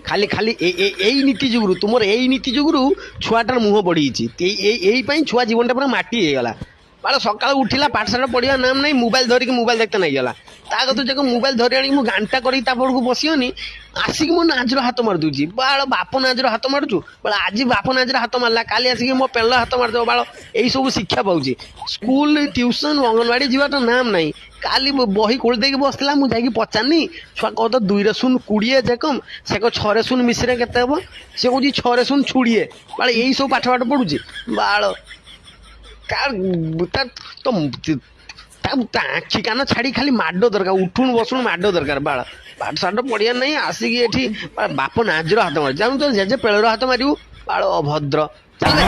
ଖାଲି ଖାଲି ଏଇ ନୀତି ଯୁଗୁରୁ, ତୁମର ଏଇ ନୀତି ଯୁଗୁରୁ ଛୁଆଟାର ମୁହଁ ବଢ଼ିଯାଇଛି। ଏଇ ଏଇ ଏଇ ପାଇଁ ଛୁଆ ଜୀବନଟା ପୁରା ମାଟି ହେଇଗଲା। ବାଳ ସକାଳୁ ଉଠିଲା, ପାଠଶାଠ ପଢ଼ିବା ନାମ ନାହିଁ, ମୋବାଇଲ ଧରିକି ମୋବାଇଲ ଦେଖତେ ନାଗିଗଲା। ତା କତୁରୁ ଯାକ ମୋବାଇଲ ଧରି ଆଣିକି ମୁଁ ଗାଣ୍ଟା କରିକି ତା ପାଖକୁ ବସିବନି, ଆସିକି ମୋ ନାଜର ହାତ ମାରିଦେଉଛି। ବାଳ ବାପ ନାଜର ହାତ ମାରୁଛୁ। ବାଳ ଆଜି ବାପ ନାଜରେ ହାତ ମାରିଲା, କାଲି ଆସିକି ମୋ ପେଲ ହାତ ମାରିଦେବ। ବାଳ ଏଇସବୁ ଶିକ୍ଷା ପାଉଛି। ସ୍କୁଲ, ଟ୍ୟୁସନ୍, ଅଙ୍ଗନବାଡ଼ି ଯିବାଟା ନାମ ନାହିଁ। କାଲି ବହି ଖୋଲି ଦେଇକି ବସିଥିଲା, ମୁଁ ଯାଇକି ପଚାରିନି, ଛୁଆ କହ ତ 2ରେ 0 20 ଯେକମ୍, ସେ କହ 6ରେ 0 ମିଶିଲେ କେତେ ହେବ? ସେ କହୁଛି 6ରେ 0 ଛୁଡ଼ିଏ। ବାଳ ଏଇସବୁ ପାଠ ପାଠ ପଢ଼ୁଛି। ବାଳ ତାର ତ ତା ଆଖି କାନ ଛାଡ଼ି ଖାଲି ମାଡ଼ ଦରକାର, ଉଠୁଣୁ ବସୁଣୁ ମାଡ଼ ଦରକାର। ବାଳ ପାଠ ସାଠ ପଢ଼ିବାର ନାହିଁ, ଆସିକି ଏଠି ବାପ ନାଜର ହାତ ମାରୁଛି। ଜାଣୁ ତ ଜେଜେ ପେଳର ହାତ ମାରିବୁ। ବାଳ ଅଭଦ୍ର, ଚାଲ।